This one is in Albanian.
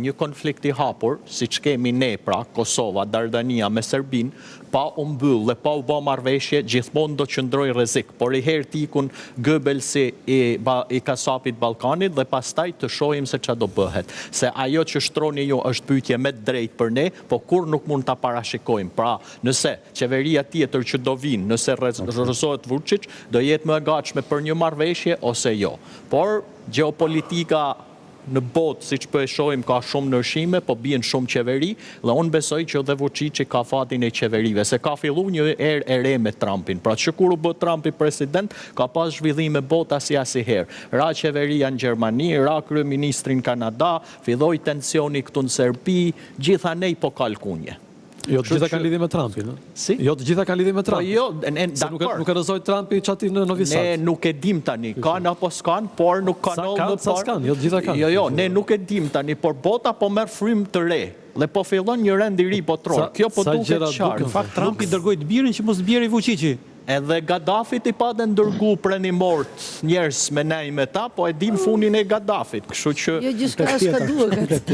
Një konflikt i hapur, siç kemi ne pra, Kosova, Dardania me Serbinë, pa u mbyll dhe pa u ba marrëveshje, gjithmonë do qëndrojë rrezik, por i herë t'ikun Goebbelsi i i kasapit Ballkanit dhe pastaj të shohim se ça do bëhet. Se ajo që shtroni ju është pyetje me të drejtë për ne, po kurrë nuk mund ta parashikojmë. Pra, nëse qeveria tjetër që do vijë, nëse rrëzohet Vuçiç, do jetë më e gatshme për një marrëveshje ose jo. Por, gjeopolitika në botë, siç po e shohim, ka shumë ndryshime, po bien shumë qeveri dhe unë besoj që dhe Vuçiçi ka fatin e qeverive, se ka fillu një erë e re me Trumpin. Pra që kur u bë Trumpi president, ka pas zhvillime bota si asnjëherë. Ra qeveria në Gjermani, ra kryeministri në Kanada, filloi tensioni këtu në Serbi, gjithanej po ka lëkundje. Jo të gjitha kanë lidhje me Trumpin, ëh? Si? Jo të gjitha kanë lidhje me po Trumpin. Po jo, ne Se nuk nuk e rrëzoi Trumpi çati në Novi Sad. Ne nuk e dim tani, kanë apo s'kan, por nuk ka ndodhur më parë. Sa s'kan, jo të gjitha kanë. Jo, jo, ne nuk e dim tani, por bota po merr frymë të re dhe po fillon një rend i ri botëror. Kjo po duket qartë. Në fakt Trumpi dërgoi të birin që mos të bjeri Vuçiçi. Edhe Gaddafit i patën dërgu prenimort njerëz me nej me ta, po e dim fundin e Gaddafit, kështu që Jo gjithçka është ka duhet.